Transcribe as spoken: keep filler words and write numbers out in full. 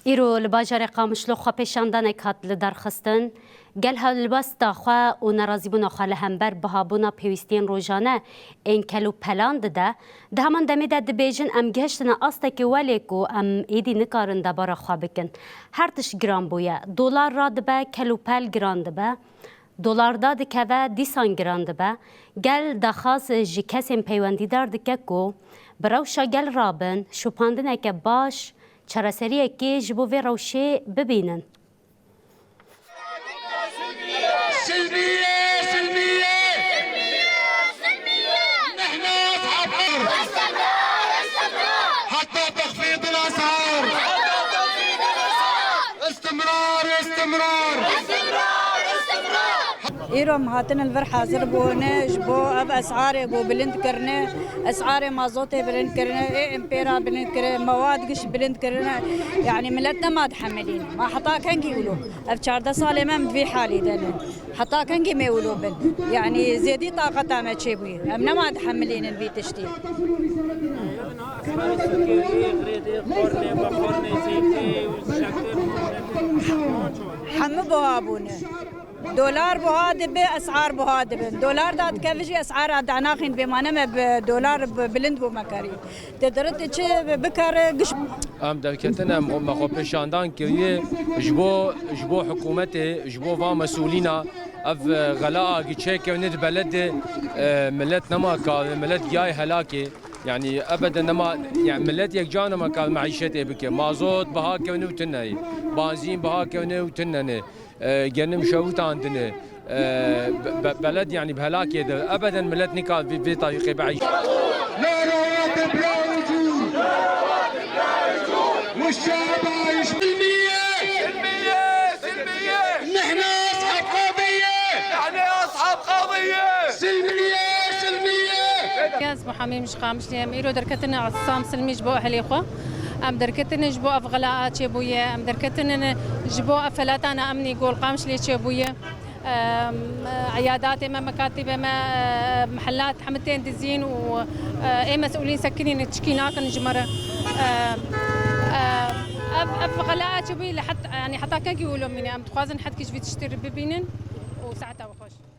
Îro li bajarê Qamişlo xwepêşandanek hat lidarxistin. Gel helwesta xwe û nerazîbûna xwe li hember bihabûna pêwîstiyên rojane ên kel û pelan dide. Di heman demê de dibêjin, em gihiştine astekê welê ku em êdî nikarin debara xwe bikin. Her tişt giran bûye. Dolar radibe, kel û pel giran dibe. Dolar dadikeve, dîsan giran dibe. Gel daxwaz ji kesên peywendîdar dike ku bi rewşa gel rabin, şopandineke baş, çareseriyekê ji bo vê rewşê bibînin. سلمية، سلمية. نحن أصحاب أرض. حتى تخفيض الأسعار. استمرار، استمرار. Îro em hatine li vir hazir bûne ji bo ev esarê ku bilind kirine, esarê mazotê bilind kirine, ê empêra bilind kirine, mewad giş bilind kirine. Yanî milet nema dihemilîne. Ma heta kengî wilo? Ev çardeh salê me em di vî halî de ne. Heta kengî me wilo bin? Yanî zêdî taqeta me çêbûye. Em nema dihemilînin vî tiştî. Hemû buha bûne. Dolar buha dibe, esar buha dibin. Dolar dadikeve jî esara danaxîn bê, ma ne me bi dolar bi-, bilind bû me karî. Tê dirit çi bikare giş. Em derketin, em xwe, me xwe pêşandan kiriye ji bo, ji bo hikûmetê, ji bo van mesûlîna. Ev, e, xelaa gi çêkevne di beledê, e, millet nema kar, millet giyayê helakê. Yanî ebede nema, yani millet yekca nema kar meîşetê bike. Mazot biha kevne û tune ye. Banzîn biha kevne û tune ne. E, genim şewitandine. E, be-, be-, beled yani bi helakê de. Ebeden millet nikar vê, vê tayîqê biîş. لا رواتب لا أجور. والشعب عايش. سلمية. سلمية، سلمية. نحن أصحاب قضية. نحن أصحاب قضية. سلمية، سلمية. Ez muhamîm ji Qamişlê, em îro derketine îtisam silmî ji bo ehlê xwe. Em derketine ji bo ev xelaa çêbûye, em derketine ji bo ev felatana emnî ku li Qamişlê çêbûye. Em, eyadatê me, mekatîbê me, mehelat hemî tên dizîn û, e, ê mesûlîn sekinîn, çikî nakin ji me re. Em, e, ev, ev xelaa çêbûye li het, yanî heta kengî wilo mîne? Em dixwazin hetkî ji vî tiştî re bibînin û saeta we xweş.